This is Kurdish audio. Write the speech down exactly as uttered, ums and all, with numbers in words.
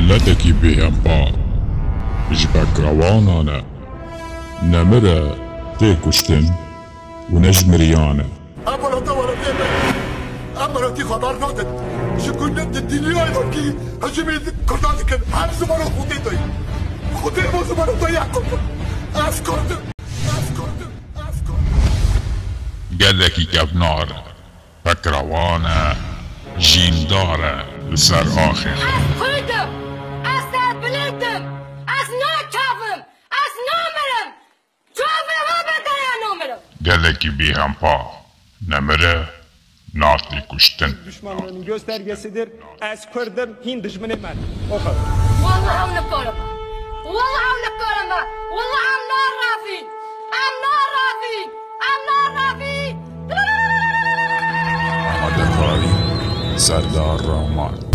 Dewletekî bêhempa ji bekrawanan e. Ne mir e, tê kuştin û ne ji miriyan e. Em welata welatê me. Em welatî xeber nadin. Ji ku ne di dinyayê de kî hicûmê di Kurdan dikin. Em zimana Xwedê de. Xwedê bo zimana te ya Kurd. Ez Kurd im. Ez Kurd im. Ez Kurd im. Gelekî kevnar e. Bekrawan e, jîndar e li ser axê xwe. Ez Kurd im, ez serbilind im, ez nakevim, ez namirim. Çavê we bede ya namirim. Gelekî bêhempa, nemire, natê kuştin. Düşmanlığının göstergesidir. Ez Kurd im, hîn dijminê me. O kadar. Wallahî ew nikare me. Wallahî ew nikare me. Wallahî em narazîn. Em narazîn. Em narazîn. Amadekarî Serdar Rahman.